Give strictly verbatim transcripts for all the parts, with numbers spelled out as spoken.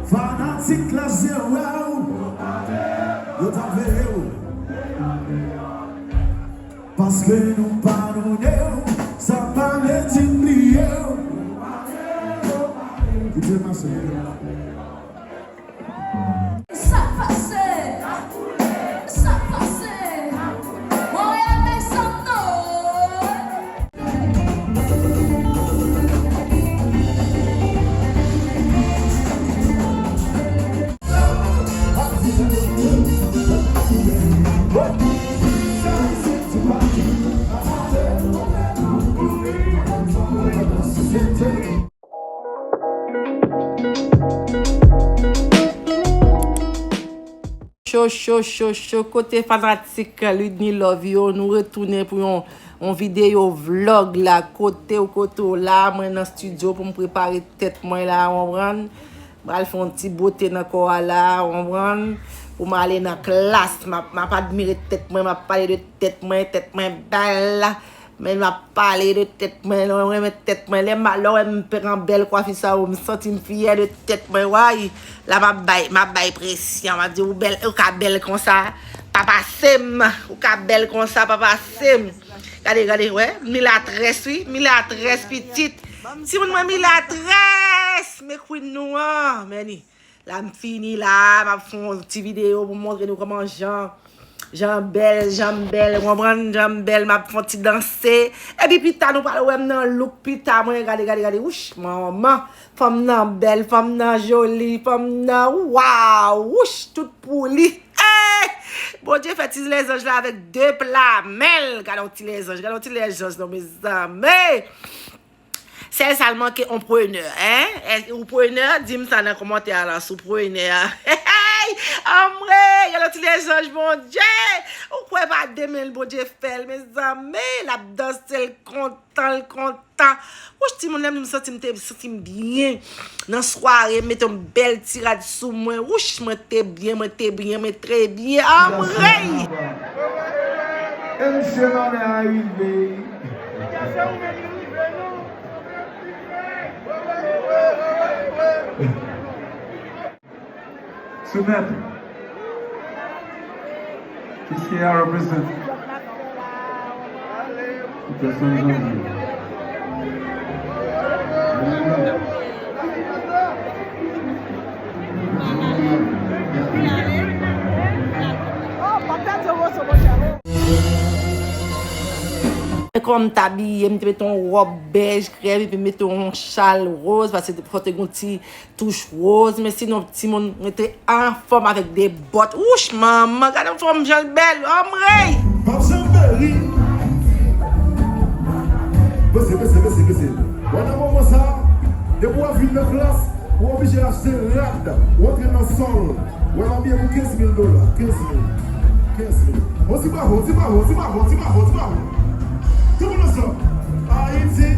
Fanatik la se wè w, yo t ap veye w. Paske nou padone w, sa pa vle di m bliye w. Kite mache. Sa pase, sa pase. Mwen renmen sa non. Cho, cho, cho, cho, kote fanatik Ludney Love yo, nou retounen pou yon, yon videyo vlog la, kote w, kote w la, mwen nan estidyo pou m prepare tèt mwen la, w konprann? M pral fè yon ti bote nan kò a la, w konprann? Pou m ale nan klas, m ap, m ap admire tèt mwen, m ap pale de tèt mwen, tèt mwen bèl. Men m ap pale de tèt mwen, lè w renmen tèt mwen, lè m, lè w wè m pran bèl kwafi sa yo, m santi m fyè de tèt mwen, way. La m ap bay, m ap bay presyon, m ap di, ou bèl, ou ka bèl konsa, pa pase m, ou ka bèl konsa, pa pase m. Gade, gade, wè, milatrès, wi, milatrès pitit. Timoun mwen milatrès, men queen nou an, men ni. La m fini la, m ap fè yon ti videyo pou m montre nou kòman jan, jan bèl, jan m bèl, w konprann, jan m bèl, m ap fè yon ti danse. Epi pita nou pral wè m nan look pita mwen, gade, gade, gade, wouch, manman, fanm nan bèl, fanm nan joli, fanm nan, waw, wouch, tout pou li. Eh! Bondye fè ti lèzanj la avèk de pla men l, gade yon ti lèzanj, gade yon ti lèzanj non mezanmi. Sèl sa l manke, on prenè, en? Èske ou prenè? Di m sa nan kòmantè a la, si w prenè. Hey! Anmwey! Gade yon ti lèzanj Bondye! Ou kwè pa demen l Bondye fè l, mezanmi! L ap danse l kontan, l kontan. Wouch, timoun, lè m santi m te santi m byen nan sware, m mete yon bèl ti rad sou mwen. Wouch, mwen te byen, mwen te byen, mwen te byen. Anmwey! E misye nan lè a rive. Soumèt. Kis ki a represent? Pèsonn janvye. E kòm m t abiye, m te mete yon wòb bèj krèm, epi m mete yon chal woz, paske fò te gon ti touch woz, men sinon, timoun, mwen te anfòm avèk de bòt. Wouch, manman, gade yon fanm jan l bèl, anmwey! Pap janm peri. Bese, bese, bese, bese. Wè nan moman sa, depi w ap vin nan klas, ou oblije achte rad, ou antre nan sòl. Wè l abiye pou kenz mil dola, kenz mil, kenz mil. On ti bravo, on ti bravo, on ti bravo, on ti bravo, on ti bravo. Tout moun ansanm. Ayiti,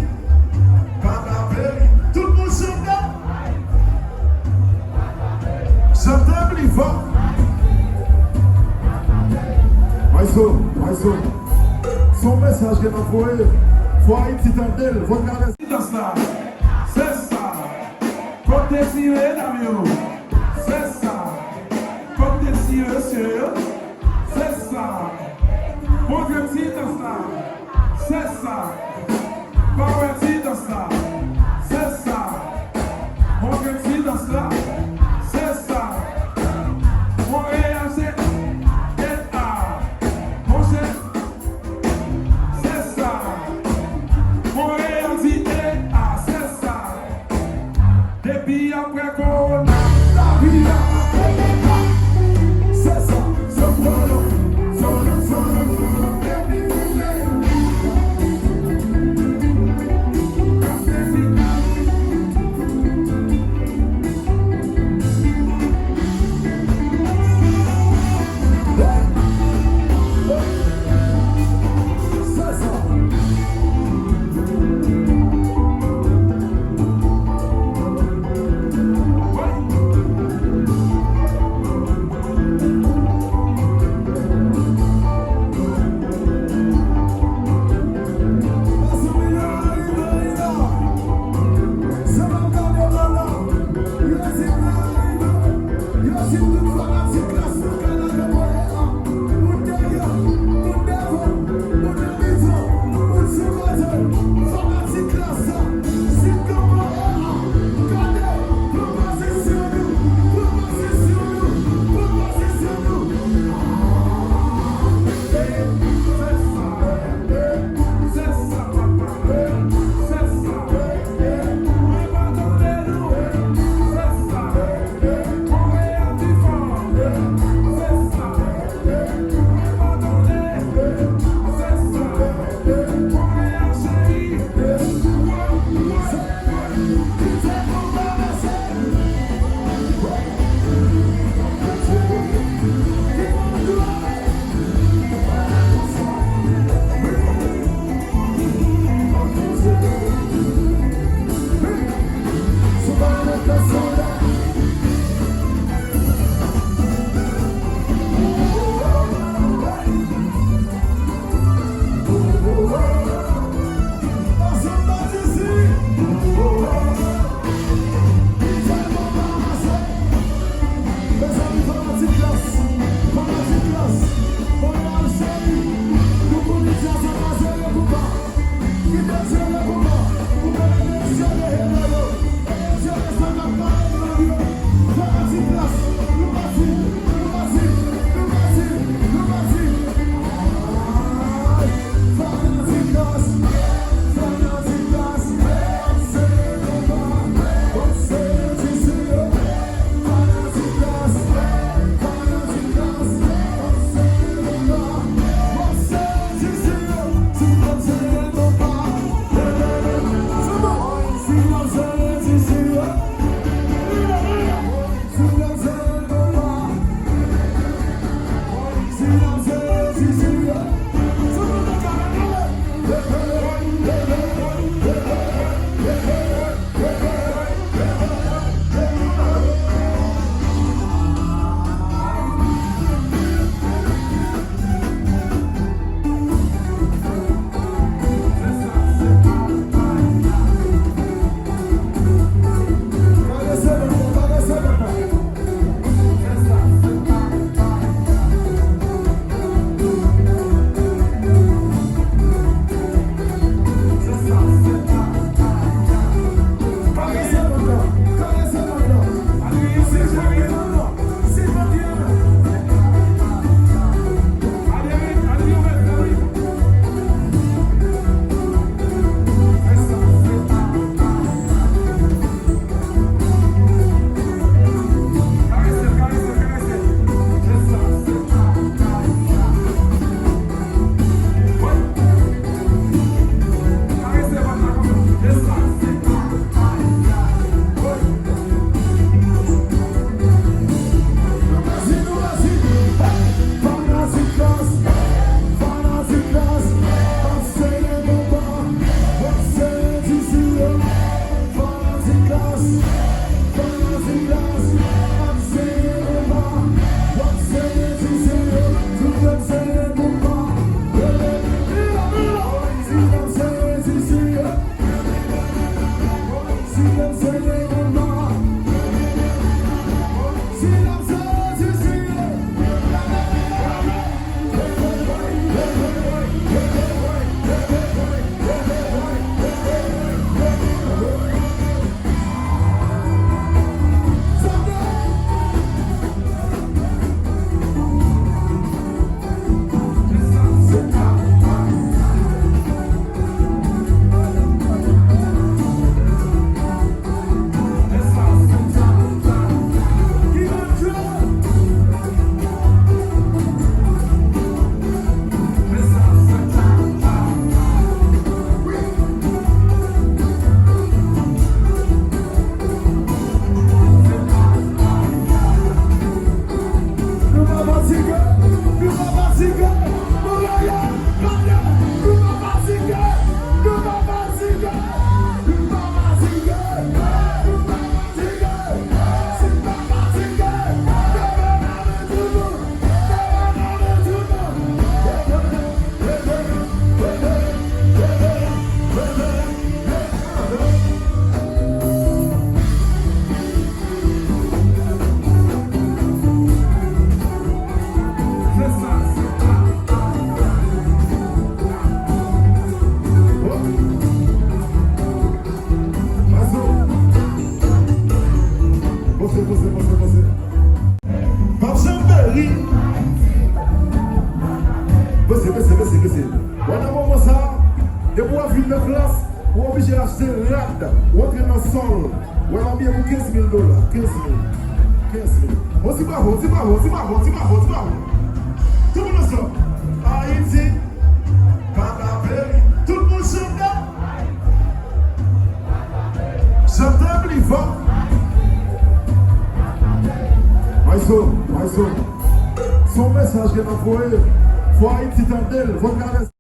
pa ka peri. Tout moun chante. Chante pli fò. Maestro, maestro. Se yon mesaj ke n ap voye. Fò Ayiti tande l. Fò n travèse. Dans la. Se sa. Kote ti medam yo? Se sa. Kote ti mesye yo? Se sa. Montre m ti dans la. Se sa. Pa wè ti dans la. Se sa. Montre m ti dans la. Se sa. Monreyal se e a. Monchè. Se sa. Monreyal di e a. Se sa. Depi apre kowona, lavi a pa fè pita. Se sa, se pran non, se non, se non, se non, depi nou fè pita. K ap fè pita. Poze, poze, poze, poze. Pap janm peri. Poze, poze, poze, poze. Wè nan moman sa, depi w ap vin nan klas, ou oblije achte rad, ou antre nan sòl. Wè l abiye pou kenz mil dola. Kenz mil. Kenz mil. On ti bravo, on ti bravo, on ti bravo, on ti bravo, on ti bravo. Tout moun ansanm. Ayiti, pa ka peri. Tout moun chante. Chante pli fò. Maestro, maestro. Se yon mesaj ke n ap voye. Fò Ayiti tande l. Fò n travèse.